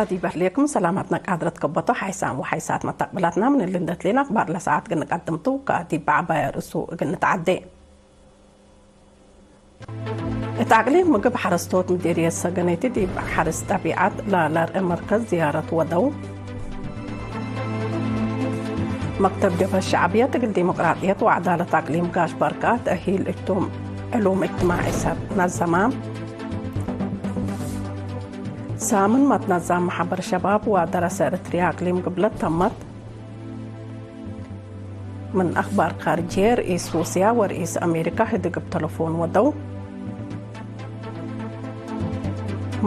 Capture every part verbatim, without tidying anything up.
ዲብ እህሌኩም ሰላማትና ቃድረት ከበቶ ሓይሳም ወሓይሳት መተቅብላትና ምን እሊ እንደ ትሌን አክባር ለሰዓት እግል ንቀድምቱ፣ ከዲብ በዐባይ ርእሱ እግል ንትዓዴ። እት አቅሊም ምግብ ሐረስቶት ምዴርየት ሰገነይቲ ዲብ ሐርስ ጠቢዐት ለለርእ መርከዝ ዝያረት ወደው። መክተብ ጀብሀት ሸዕብየት እግል ዲሞቅራጥየት ወዐዳለት አቅሊም ጋሽ ባርካ ተእሂል እቱም ዕሉም እጅትማዒ ሰብ ነዘማ። ሳምን መትነዛም መሐበር ሸባብ ወደረሰ ኤረትርያ አቅሊም ግብለት ተመት። ምን አክባር ካርጅየ፣ ርኢስ ሩስያ ወርኢስ አሜሪካ ህድግ እብ ተለፎን ወደው።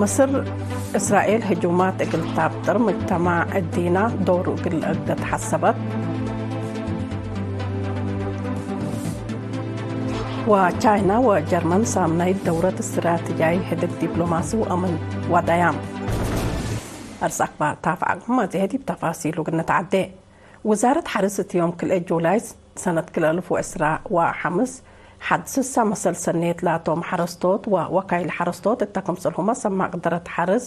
ምስር፣ እስራኤል ህጁማት እግል ታብጥር፣ ምጅተማዕ እዲና ዶሩ እግል ለአግደ ተሐሰበት። ወቻይና ወጀርመን ሳምናይት ደውረት እስትራትጃይ ህድግ ዲፕሎማሲ ወአምን ወደያም። አርስ አክባር ታፍ አቅም መጽሔት ዲብ ተፋሲሉ እግል ንትዓዴ። ውዛረት ሐርስ እት ዮም ክልኤ ጁላይ ሰነት ክልኤ አልፍ ወዕስራ ወሐምስ ሐድ ስሳ መሰል ሰኔት ላቶም ሐረስቶት ወወካይል ሐረስቶት እተ ክምሰልሁመ ሰብ መቅደረት ሐርስ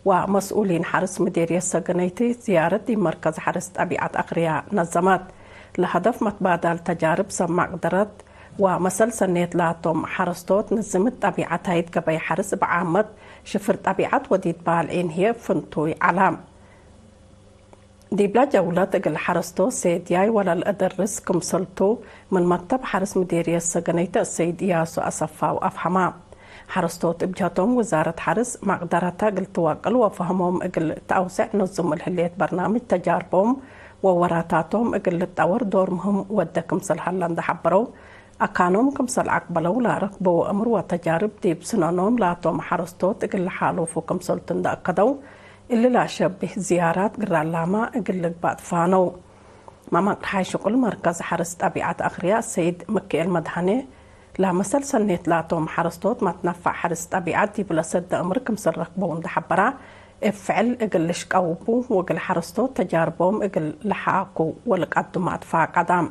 ወመስኡሊን ሐርስ ምዴርየት ሰገነይቲ ዝያረት ዲብ መርከዝ ሐርስ ጠቢዐት አክርያ ነዘመት። ለሀደፍ መትባዳል ተጃርብ ሰብ መቅደረት ወመሰል ሰኔት ላቶም ሐረስቶት ንዝምት ጠቢዐታይት ገበይ ሐርስ እብ ዓመት ሽፍር ጠቢዐት ወዲት ባልዒን ህዬ ፍንቱይ ዐላ። ዲብለ ጀውለት እግል ሐረስቶት ሴድያይ ወለልአደርስ ክምሰልቱ ምን መክተብ ሐርስ ምዴርየት ሰገነይተ እሰይድ እያሱ አሰፋው አፍሀማ። ሐረስቶት እብ ጀሀቶም ውዛረት ሐርስ መቅደረተ እግል ትወቅል ወፈህሞም እግል ተአውሴዕ ነዙም እልህሌት በርናምጅ ተጃርቦም ወወራታቶም እግል ልጠወር ዶር ምህም ወደ ክምሰል ሀለ እንደ ሐበረው፣ አካኖም ክምሰል አቅበለው ለረክበው አምር ወተጃርብ ዲብ ስነኖም ላቶም ሐረስቶት እግል ለሓሉፉ ክምሰልቱ እንደ አከደው፣ እሊ ለአሸብህ ዝያራት ግራላማ እግል ልግባእ ትፋነው። መመቅርሓይ ሽቁል መርከዝ ሐርስ ጠቢዐት አክርያ ሰይድ ምክኤል መድሃኔ፣ ለመሰል ሰኔት ላቶም ሐረስቶት መትነፈዕ ሐርስ ጠቢዐት ዲብ ለሰደ አምር ክምሰል ረክበው እንደ ሐበራ፣ እብ ፍዕል እግል ልሽቀውቡ ወእግል ሐረስቶት ተጃርቦም እግል ለሐአኩ ወልቀድሙ አትፋቀዳም።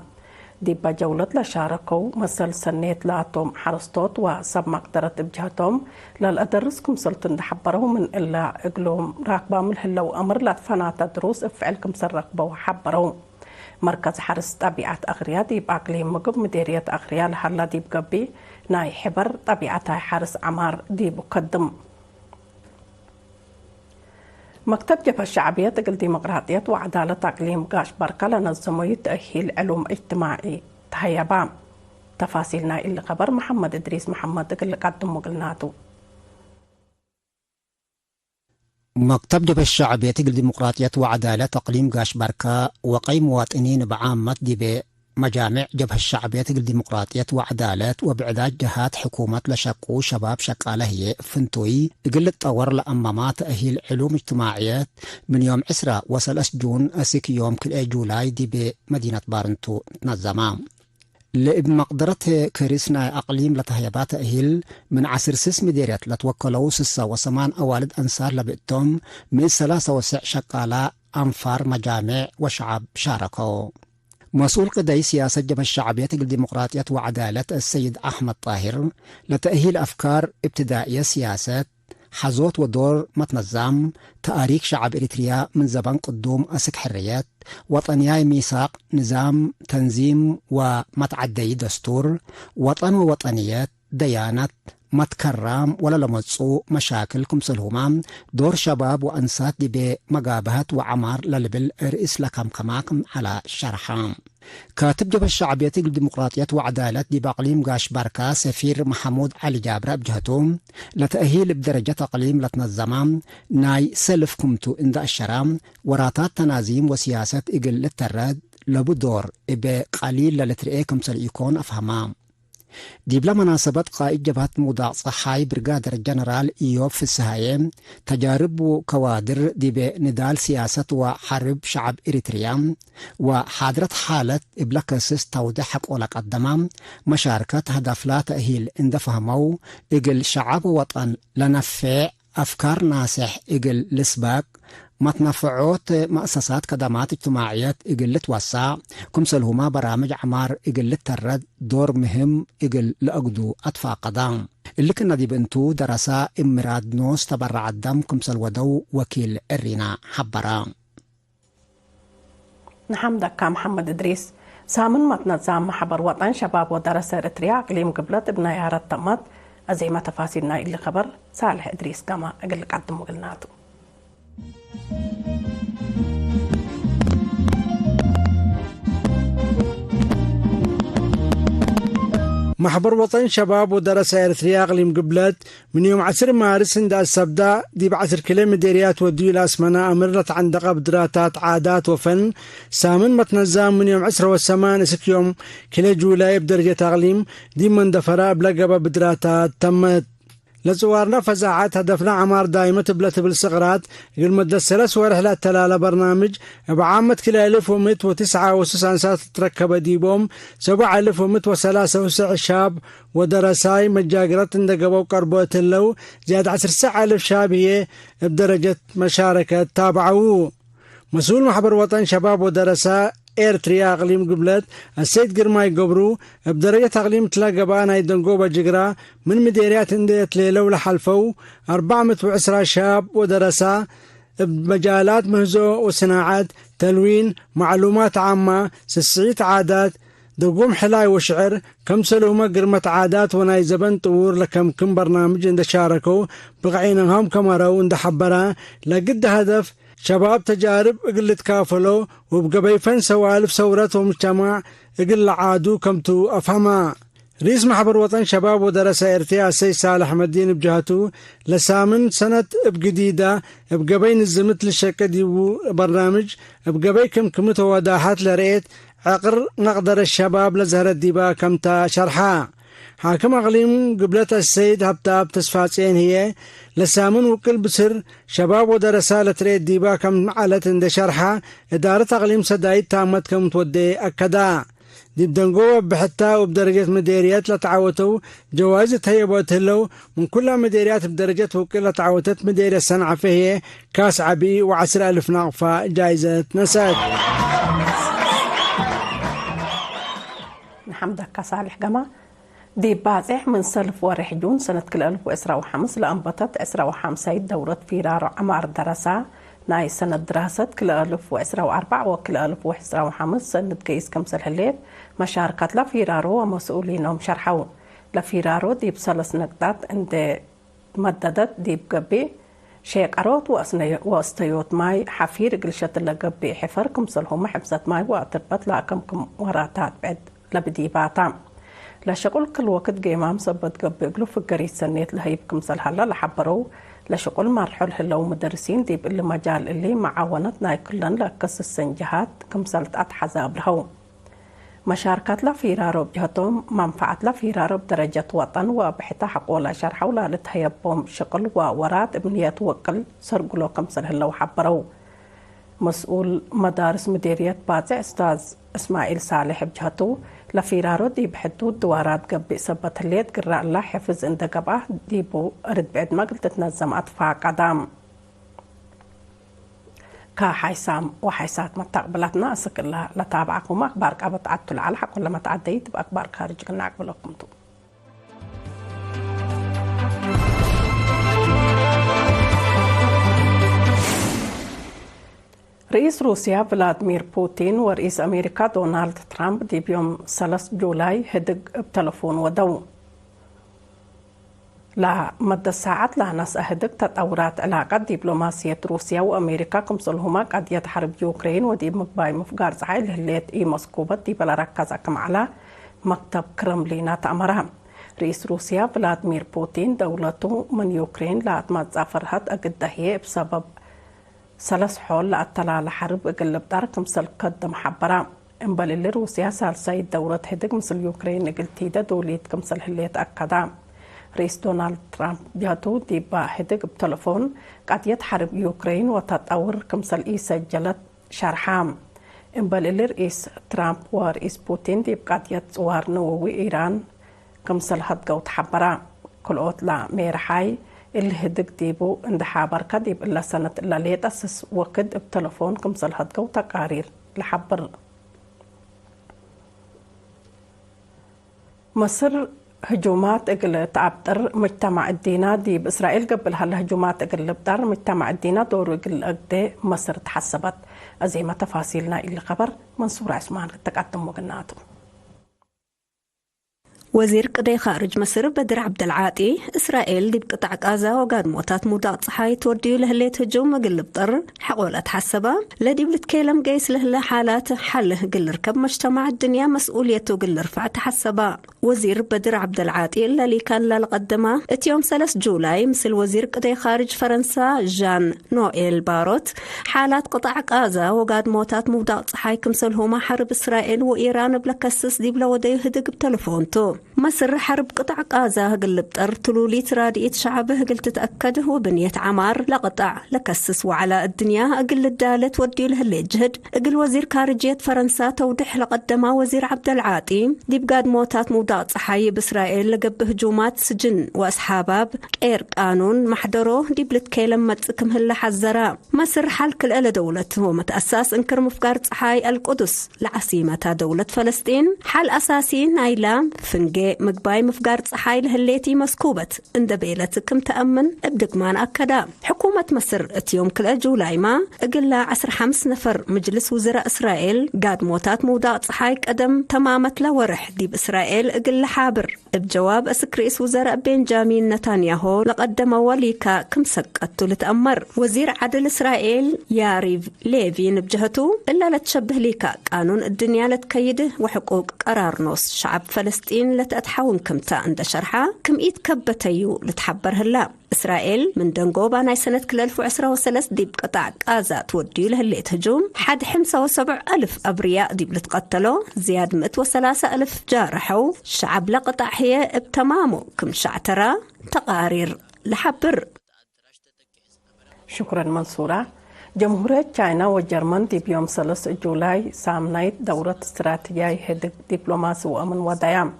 ዲበ ጀውለት ለሻረከው መሰል ሰኔት ላቶም ሐረስቶት ወሰብ መቅደረት እብ ጀህቶም ለልአደርስ ክምሰልቱ እንደ ሐበረው፣ ምን እለ እግሎም ራክባም ለህለው አምር ለትፈናተ ድሩስ እብ ፍዕል ክምሰል ረክበው ሐበረው። መርከዝ ሐርስ ጠቢዐት አክርያ ዲብ አቅሊም ምግብ ምዴርየት አክርያ ለሀላ ዲብ ገብእ ናይ ሕበር ጠቢዐታይ ሐርስ ዐማር ዲቡ ከድም። መክተብ ጀብሀት ሸዕብየት እግል ዲሞቅራጥየት ወዐዳለት አቅሊም ጋሽ ባርካ ለነዘመዩ ተእሂል ዕሉም እጅትማዒ ተሀየባ። ተፋሲል ናይ እሊ ከበር መሐመድ እድሪስ መሐመድ እግል ልቀድሙ እግልናቱ። መክተብ ጀብሀት ሸዕብየት እግል ዲሞቅራጥየት ወዐዳለት አቅሊም ጋሽ ባርካ ወቀይ መዋጥኒን እብ ዓመት ዲቤ መጃምዕ ጀብሀት ሸዕብየት እግል ዲሞቅራጥየት ወዐዳለት ወብዕዳት ጀሃት ሕኩመት ለሸቁ ሸባብ ሸቃለ ህዬ ፍንቱይ እግል ልትጠወር ለአመማ ተእሂል ዕሉም እጅትማዕየት ምን ዮም ዕስራ ወሰለስ ጁን እስክ ዮም ክልኤ ጁላይ ዲቤ መዲነት ባርንቱ ትነዘማ። ለእብ መቅደረት ከሪስ ናይ አቅሊም ለተህየባ ተእሂል ምን ዐስር ስስ ምዴርየት ለትወከለው ስሳ ወሰማን አዋልድ አንሳር ለብእቶም ምን ሰላሰ ወሰዕ ሸቃላ አንፋር መጃምዕ ወሸዓብ ሻረከው። መስኡል ቅደይ ስያሰት ጀብሀት ሸዕብየት እግል ዲሞቅራጥየት ወዐዳለት አሰይድ አሕመድ ጣሂር፣ ለተእሂል አፍካር እብትዳእየት ስያሰት፣ ሐዞት ወዶር መትነዛም፣ ተአሪክ ሸዐብ ኤሪትርያ ምን ዘበን ቅዱም አስክ ሕርየት ወጠንያይ፣ ሚሳቅ፣ ንዛም፣ ተንዚም ወመትዐደይ ደስቱር፣ ወጠን ወወጠንየት፣ ደያነት፣ መትከራም ወለለመጹ መሻክል ክምሰልሁመ፣ ዶር ሸባብ ወአንሳት ዲቤ መጋብሀት ወዐማር ለልብል ርእስ ለከምከማ ክም ዐለ ሸርሐ። ካትብ ጀብሀት ሸዕብየት እግል ዲሞቅራጥየት ወዐዳለት ዲብ አቅሊም ጋሽ ባርካ ሰፊር መሐሙድ ዐሊ ጃብረ እብ ጀህቱ፣ ለተእሂል እብ ደረጀት አቅሊም ለትነዘመ ናይ ሰልፍ ክምቱ እንደ አሸረ፣ ወራታት ተናዚም ወስያሰት እግል ልተረድ ለቡ ዶር እበ ቀሊል ለልትርኤ ክምሰል ኢኮን አፍሀማ። ዲብለ መናሰበት ቃእድ ጀብሀት ሙዳቅ ጸሓይ ብርጋደር ጀነራል ኢዮብ ፍስሃዬ፣ ተጃርብ ወከዋድር ዲበ ንዳል ስያሰት ወሐርብ ሸዐብ ኤሪትርያ ወሓድረት ሓለት እብለ ከስስ ተውዴሕ ሐቆ ለቀደመ መሻርከት ሀደፍላ ተእሂል እንደ ፈህመው፣ እግል ሸዐብ ወወጠን ለነፌዕ አፍካር ናሴሕ እግል ልስበቅ፣ መትነፈዖት መአሰሳት ከደማት እጅትማዕየት እግል ልትወሳዕ፣ ክምሰልሁመ በራምጅ ዐማር እግል ልተረድ ዶር ምህም እግል ለአግዱ አትፋቀዳ። እሊ ክእነ ዲብ እንቱ ደረሰ፣ እብ ምራድ ኖስ ተበረዐ ደም ክምሰል ወደው ወኪል ዕሪና ሐበረ። ንሐምደካ መሐመድ እድሪስ። ሳምን መትነዛም መሕበር ወጠን ሸባብ ወደረሰ ኤረትርያ አቅሊም ግብለት እብ ናይ አራት ተመት። አዜመ ተፋሲል ናይ እሊ ከበር ሳልሕ እድሪስ ገማ እግል ልቀድም እግልናቱ። መሕበር ወጠን ሸባብ ወደረሰ ኤረትርያ አቅሊም ግብለት፣ ምን ዮም ዐስር ማርስ እንደ አሰብዳ፣ ዲብ ዐስር ክለ ምዴርያት ወድዩ ለአስመነ አምር ለተዐንደቀ ብድራታት ዓዳት ወፈን፣ ሳምን መትነዛም ምን ዮም ዕስረ ወሰማን እስክ ዮም ክለ ጁላይ እብ ደረጀት አቅሊም ዲብ መንደፈራ እብ ለገበ ብድራታት ተመት። ለጽዋርነ ፈዛዐት፣ ሀደፍነ ዐማር ዳይመት እብ ለትብል ስቅራት፣ እግል መደት ሰለስ ወርሕ ለአተላለ በርናምጅ፣ እብ ዓመት ክልኤ አልፍ ወምእት ወትስዓ ወሱስ አንሳት ልትረከበ ዲቦም፣ ሰቡዕ አልፍ ወምእት ወሰላሰ ወስዕ ሻብ ወደረሳይ መጃግረት እንደ ገብአው ቀርቦ እት ህለው፣ ዝያድ ዐስር አልፍ ሻብ ህዬ እብ ደረጀት መሻረከት ታብዐዉ። መስኡል መሕበር ወጠን ሸባብ ወደረሰ ኤርትርያ አቅሊም ግብለት አሰይድ ግርማይ ገብሩ፣ እብ ደረጀት አቅሊም እትለ ገብአ ናይ ደንጎበ ጅግራ፣ ምን ምዴርያት እንዴ ትሌለው ለሐልፈው አርበዕ ምእት ወዕስራ ሻብ ወደረሳ፣ እብ መጃላት ምህዞ ወስናዐት፣ ተልዊን፣ ማዕሉማት ዓማ፣ ስስዒት ዓዳት፣ ደጉም ሕላይ ወሽዕር፣ ከምሰልሁመ ግርመት ዓዳት ወናይ ዘበን ጥዉር ለከምክም በርናምጅ እንደ ሻረከው፣ ብቅዒ ነግሃም ከመረው እንደ ሐበረ፣ ለግድ ሀደፍ ሸባብ ተጃርብ እግል ልትካፈሎ፣ ወእብ ገበይ ፈን ሰዋልፍ ሰውረት ወምጅተማዕ እግል ለዓዱ ከምቱ አፍሀመ። ርኢስ መሕበር ወጠን ሸባብ ወደረሰ ኤርትርያ አሰይድ ሳልሕ መዲን እብ ጀሀቱ፣ ለሳምን ሰነት እብ ግዲዳ እብ ገበይ ንዝምት ልሸቄ ዲቡ በርናምጅ፣ እብ ገበይ ክምክምት ወወዳሐት ለርኤት ዕቅር መቅደረት ሸባብ ለዘህረት ዲባ ከምታ ሸርሐ። ሓክም አቅሊም ግብለት አሰይድ ሀብታብ ተስፋጼን ህዬ፣ ለሳምን ውቅል ብስር ሸባብ ወደረሳ ለትርኤት ዲባ ከም ዐለት እንዴ ሸርሐ፣ እዳረት አቅሊም ሰዳይት ታመት ከም ትወዴ አከዳ። ዲብ ደንጎበ ብሕታ ወእብ ደረጀት ምዴርየት ለተዓወተው ጀዋይዝ እት ህየቦ እት ህለው፣ ምን ኩላ ምዴርያት እብ ደረጀት ውቅል ለተዓወተት ምዴርየት ሰንዐፈ ህዬ፣ ካስ ዐቢ ወዐስር አልፍ ናቅፋ ጃይዘት ነሰአት። ንሐምደካ ሳልሕ ገማ። ዲብ ባጼሕ ምን ሰልፍ ወሬሕ ጁን ሰነት ክልኤ አልፍ ወዕስራ ወሐምስ ለአንበተት ዕስራ ወሐምሳይት ደውረት ፊራሮ ዐማር ደረሳ፣ ናይ ሰነት ድራሰት ክልኤ አልፍ ወዕስራ ወአርበዕ ወክልኤ አልፍ ወዕስራ ወሐምስ ሰነት ገይስ ክምሰል ህሌት፣ መሻርከት ለፊራሮ ወመስኡሊኖም ሸርሐው። ለፊራሮ ዲብ ሰለስ ነቅጣት እንዴ መደደት ዲብ ገቢእ ሼቀሮት ወአስነዮ-፣ ወአስተዮት ማይ ሐፊር እግል ሸትለ ገቢእ ሕፈር ክምሰልሁመ ሕፍዘት ማይ ወአትርበት ለአከምክም ወራታት ብዕድ ለብዲባታ። ለሸቁል ክል ወክድ ጌማም ሰበት ገብእ እግሉ ፍገሪት ሰኔት ለህይብ ክምሰል ሀለ ለሐበረው ለሸቁል መርሐል ህለው ምደርሲን ዲብ እሊ መጃል እሊ መዓወነት ናይ ክለን ለአከስሰን ጀሃት ክምሰል ተአትሐዘ አብርሀው። መሻርከት ለፊራሮ እብ ጀህቶም፣ መንፈዐት ለፊራሮ እብ ደረጀት ወጠን ወብሕተ ሐቆለ ሸርሐው ለልትሀየቦም ሽቅል ወወራት እብ ንየት ወቅል ሰርግሎ ክምሰል ህለው ሐበረው። መስኡል መዳርስ ምዴርየት ባጽዕ እስታዝ እስማዒል ሳልሕ እብ ጀህቱ፣ ለፊራሮ ዲብ ሕዱድ ድዋራት ገብእ ሰበት ህሌት ግራእ እላ ሕፍዝ እንደ ገብአ ዲቡ ርድብዕድ መግል ትትነዘም አትፋቀዳም። ከሓይሳም ወሓይሳት መታቅብላትና እስክ እላ ለታብዓኩም አክባር ቀበት ዐድቱ ለዐለ ሐቆ ለመትዐደይት እብ አክባር ካርጅ ክናቅብለኩም ቱ። ርኢስ ሩስያ ቭላድሚር ፑቲን ወርኢስ አሜሪካ ዶናልድ ትራምፕ ዲብ ዮም ሰለስ ጁላይ ህድግ እብ ተለፎን ወደው። ለመደት ሳዐት ለነስአ ህድግ ተጠውራት ዕላቀት ዲፕሎማስየት ሩስያ ወአሜሪካ፣ ክምሰልሁመ ቀድየት ሐርብ ዩክሬን ወዲብ ምግባይ ምፍጋር ጸሓይ ለህሌት ኢመስኩበት ዲበ ለረከዘ ክም ዐለ መክተብ ክረምሊን አትአመረ። ርኢስ ሩስያ ቭላድሚር ፑቲን፣ ደውለቱ ምን ዩክሬን ለአትመጽአ ፈርሀት እግል ደህዬ እብ ሰበብ ሰለስ ሖል ለአተላለ ሐርብ እግል ልብጠር ክምሰል ከድም ሐበረ። እምበል እሊ፣ ሩስያ ሳልሳይት ደውረት ህድግ ምስል ዩክሬን እግል ቲደ ዶልየት ክምሰል ህሌት አከደ። ርኢስ ዶናልድ ትራምፕ ጀህቱ፣ ዲበ ህድግ እብ ተለፎን ቀድየት ሐርብ ዩክሬን ወተጠውር ክምሰል ኢሰጀለት ሸርሐ። እምበል እሊ፣ ርኢስ ትራምፕ ወርኢስ ፑቲን ዲብ ቀድየት ጽዋር ነወዊ ኢራን ክምሰል ሀድገው ተሐበረ። ክልኦት ለሜርሓይ እሊ ህድግ ዲቡ እንዴ ሓበርከ፣ ዲብ እለ ሰነት እለ ሌጠ ስስ ወክድ እብ ተለፎን ክምሰል ሀድገው ተቃሪር ለሐብር። መስር ህጁማት እግል ተአብጥር፣ ምጅተማዕ እዲና ዲብ እስራኤል ገብእ ለሀለ ህጁማት እግል ልብጠር፣ ምጅተማዕ እዲና ዶሩ እግል ለአግዴ መስር ተሐሰበት። አዜመ ተፋሲል ናይ እሊ ከበር መንሱር ዑስማን ልትቀድም ወግናቱ። ወዚር ቅደይ ካርጅ መስር በድር ዐብደልዓጢ፣ እስራኤል ዲብ ቅጣዕ ቃዛ ወጋድሞታት ምውዳቅ ጸሓይ ትወድዩ ለህሌት ህጁም እግል ልብጠር ሐቆ ለተሐሰበ፣ ለዲብ ልትኬለም ገይስ ለህለ ሓላት ሐል እግል ልርከብ መጅተማዕ እድንያ መስኡልየቱ እግል ልርፈዕ ተሐሰበ። ወዚር በድር ዐብደልዓጢ እለ ሊካን ለልቀደመ እት ዮም ሰለስ ጁላይ ምስል ወዚር ቅደይ ካርጅ ፈረንሳ ዣን ኖኤል ባሮት፣ ሓላት ቅጣዕ ቃዛ ወጋድሞታት ምውዳቅ ጸሓይ ክምሰልሁመ ሐርብ እስራኤል ወኢራን እብ ለከስስ ዲብ ለወደዩ ህድግ እብ ተለፎን ቱ። መስር ሐርብ ቅጣዕ ቃዛ እግል ልብጠር ትሉሊት ራድኢት ሸዐብ እግል ትትአከድ ወብንየት ዐማር ለቅጣዕ ለከስስ ወዐለ እድንያ እግል ልዳለ ትወድዩ ለህሌት ጅህድ፣ እግል ወዚር ካርጅየት ፈረንሳ ተውድሕ ለቀደማ ወዚር ዐብደልዓጢ፣ ዲብ ጋድሞታት ምውዳቅ ጸሓይ እብ እስራኤል ለገብእ ህጁማት ስጅን ወአስሓባብ ቄር ቃኑን መሕደሮ ዲብ ልትኬለም መጽእ ክም ህለ ሐዘራ። መስር ሐል ክልኤ ለደውለት ወመትአሳስ እንክር ምፍጋር ጸሓይ አልቁዱስ ለዐሲመታ ደውለት ፈለስጢን ሐል አሳሲ ናይላ ፍንጌ ምግባይ ምፍጋር ጸሓይ ለህሌት ኢመስኩበት እንዴ ቤለት ክም ተአምን እብ ድግማን አከዳ። ሕኩመት መስር እት ዮም ክልኤ ጁላይማ እግላ ዐስር ሐምስ ነፈር ምጅልስ ውዝራእ እስራኤል ጋድሞታት ምውዳቅ ጸሓይ ቀደም ተማመት ለወርሕ ዲብ እስራኤል እግል ለሓብር እብ ጀዋብ እስክ ርኢስ ውዘራእ ቤንጃሚን ነታንያሆ ለቀደመወ ሊካ ክም ሰቀቱ ልትአመር። ወዚር ዐድል እስራኤል ያሪቭ ሌቪን እብ ጀህቱ፣ እለ ለትሸብህ ሊካ ቃኑን እድንያ ለትከይድ ወሕቁቅ ቀራር ኖስ ሸዐብ ፈለስጢን ለተአትሓውን ክምተ እንደ ሸርሐ፣ ክም ኢትከበተዩ ልትሐበር ህላ። እስራኤል ምን ደንጎባ ናይ ሰነት ክልኤ አልፍ ወዕስራ ወሰለስ ዲብ ቅጣዕ ቃዛ ትወድዩ ለህሌት ህጁም፣ ሐድ ሕምሳ ወሰብዕ አልፍ አብርያእ ዲብ ልትቀተሎ፣ ዝያድ ምእት ወሰላሰ አልፍ ጃርሐው፣ ሸዐብ ለቅጣዕ ህዬ እብ ተማሙ ክም ሸዕተራ ተቃሪር ለሐብር። ሽኩረን መንሱራ። ጀምሁርየት ቻይና ወጀርመን ዲብ ዮም ሰለስ ጁላይ ሳምናይት ደውረት እስትራትጅያይ ህድግ ዲፕሎማሲ ወአምን ወደያም።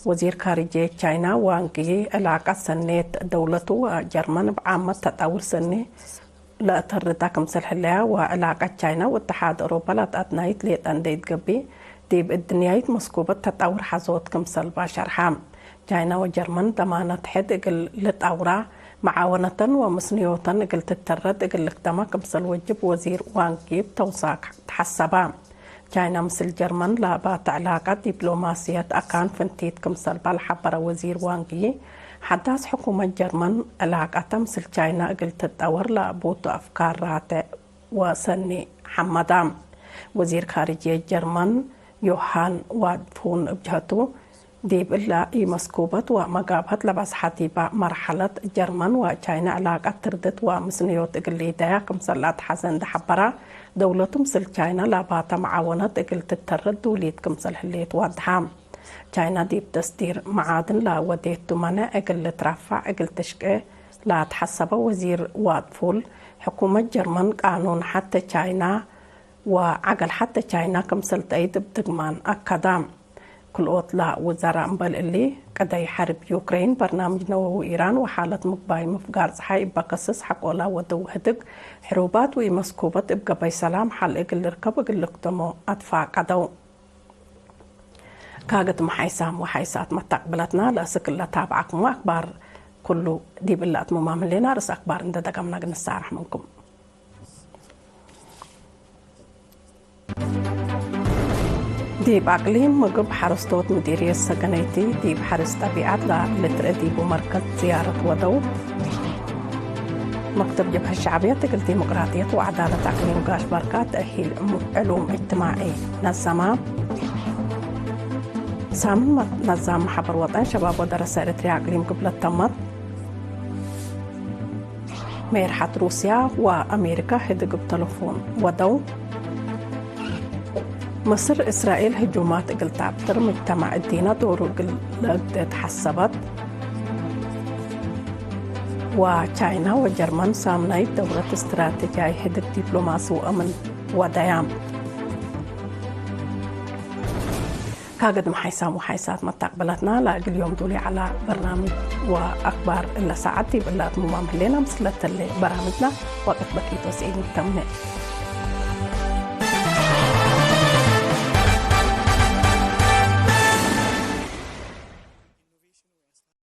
ወዚር ካርጅየት ቻይና ዋንግ ዪ፣ ዕላቀት ሰኔት ደውለቱ ወጀርመን እብ ዓመት ተጣውር ሰኒ ለአተርዳ ክምሰል ህለያ ወዕላቀት ቻይና ወእትሓድ አውሮፓ ለአትአትናይት ሌጠ እንዴ ኢትገብእ፣ ዲብ እድንያይት መስኩበት ተጣውር ሐዞት ክምሰል ባሸርሐ። ቻይና ወጀርመን ደማነት ሕድ እግል ልጣውራ፣ መዓወነተን ወምስንዮተን እግል ትተረድ እግል ልክተማ ክምሰል ወጅብ ወዚር ዋንግ ዪ እብ ተውሳክ ተሐሰባ። ቻይና ምስል ጀርመን ለባተ ዕላቀት ዲፕሎማስየት አካን ፍንቲት ክምሰል በል ሐበረ ወዚር ዋንግ ዪ፣ ሐዳስ ሕኩመት ጀርመን ዕላቀተ ምስል ቻይና እግል ትጠወር ለአቡቱ አፍካር ራቴ ወሰኒ ሐመዳ። ወዚር ካርጅየት ጀርመን ዮሃን ዋድፉን እብ ጀህቱ፣ ዲብ እለ ኢመስኩበት ወመጋብሀት ለበዝሐ ዲበ መርሐለት፣ ጀርመን ወቻይና ዕላቀት ትርድት ወምስንዮት እግል ሊደያ ክምሰል ለአትሐዘ እንዴ ሐበረ፣ ደውለቱ ምስል ቻይና ለባተ መዓወነት እግል ትተረድ ዱሊት ክምሰል ህሌት ወድሐ። ቻይና ዲብ ተስዲር መዓድን ለወዴቱ መኔዕ እግል ልትረፈዕ እግል ትሽቄ ለተሐሰበ ወዚር ዋድፉል፣ ሕኩመት ጀርመን ቃኑን ሐቴ ቻይና ወዐገል ሐቴ ቻይና ክምሰል ተአይድ እብ ድግማን አከዳ። ክልኦት ለውዘራእ እምበል እሊ፣ ቅደይ ሐርብ ዩክሬን፣ በርናምጅ ነወዊ ኢራን ወሓለት ምግባይ ምፍጋር ጸሓይ እበ ከስስ ሐቆላ ወደው ህድግ፣ ሕሩባት ወኢመስኩበት እብ ገበይ ሰላም ሐል እግል ልርከብ እግል ልክተሞ አትፋቀደው። ካግጥ መሓይሳም ወሓይሳት መታቅብለትና ለአስክ ለታብዓክሙ አክባር ኩሉ ዲብ እለ አትሙማም ህሌና፣ ርእስ አክባር እንደ ደገምና ግንሳረሕ ምንኩም። ዲብ አቅሊም ምግብ ሐረስቶት ምዲርየት ሰገነይቲ ዲብ ሐርስ ጠቢዐት ለልትርኤ ዲቡ መርከዝ ዝያረት ወደው። መክተብ ጀብሀት ሸዕብየት እግል ዲሞቅራጥየት ወዐዳለት አቅሊም ጋሽ በርካ ተእሂል ዕሉም እጅትማዒ ነዘማ። ሳምን ነዛም መሐበር ወጠን ሸባብ ወደረሰ ኤረትርያ አቅሊም ግብለት ተመት። ሜርሐት ሩስያ ወአሜሪካ ህድግ እብ ተለፎን ወደው። መስር፣ እስራኤል ህጁማት እግል ተአብጥር ምጅተማዕ እዲነ ዶሩ እግል ለአግዴ ተሐሰበት። ወቻይና ወጀርመን ሳምናይት ደውረት እስትራቴጂያይ ህድግ ዲፕሎማሲ ወአምን ወደያም። ካገድም ሓይሳም ወሓይሳት መታቅበላትና፣ ለእግል ዮም ዱሊ ዐላ በርናምጅ ወአክባር እለ ሳዐት ዲብ እለ አትምማም ህሌና። ምስለ ተሌ በራምጅና ወቅት በኪት ወስዒድ ንተምኔ።